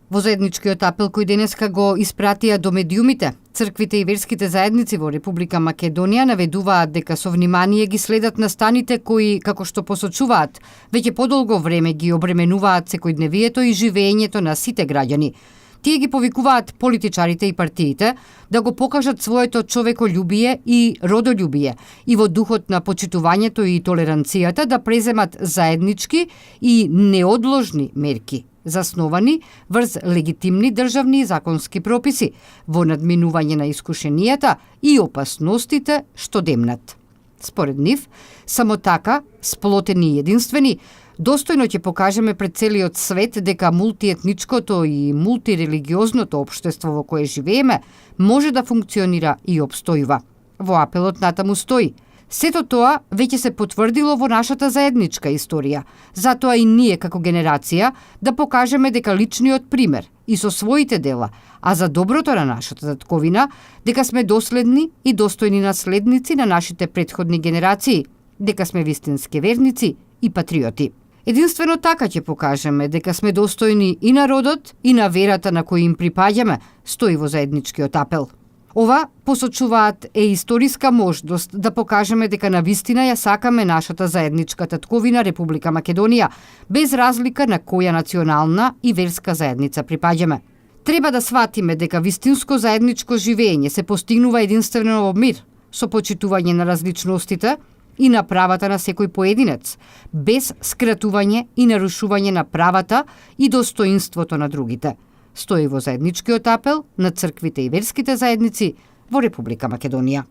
Во заедничкиот апел кој денеска го испратија до медиумите, црквите и верските заедници во Република Македонија наведуваат дека со внимание ги следат настаните кои, како што посочуваат, веќе подолго време ги обременуваат секојдневието и живеењето на сите граѓани. Тие ги повикуваат политичарите и партиите да го покажат своето човеколюбие и родолюбие и во духот на почитувањето и толеранцијата да преземат заеднички и неодложни мерки, засновани врз легитимни државни и законски прописи, во надминување на искушенијата и опасностите што демнат. Според нив, само така, сплотени и единствени, достојно ќе покажеме пред целиот свет дека мултиетничкото и мултирелигиозното општество во кое живееме може да функционира и обстојува. Во апелот натаму стои: сето тоа веќе се потврдило во нашата заедничка историја, затоа и ние како генерација да покажеме дека личниот пример и со своите дела, а за доброто на нашата татковина, дека сме доследни и достојни наследници на нашите претходни генерации, дека сме вистински верници и патриоти. Единствено така ќе покажеме дека сме достојни и народот и на верата на кој им припаѓаме, стои во заедничкиот апел. Ова, посочуваат, е историска можност да покажеме дека навистина ја сакаме нашата заедничка татковина Република Македонија, без разлика на која национална и верска заедница припаѓаме. Треба да сватиме дека вистинско заедничко живење се постигнува единствено во мир, со почитување на различностите и на правата на секој поединец, без скратување и нарушување на правата и достоинството на другите. Стои во заедничкиот апел на црквите и верските заедници во Република Македонија.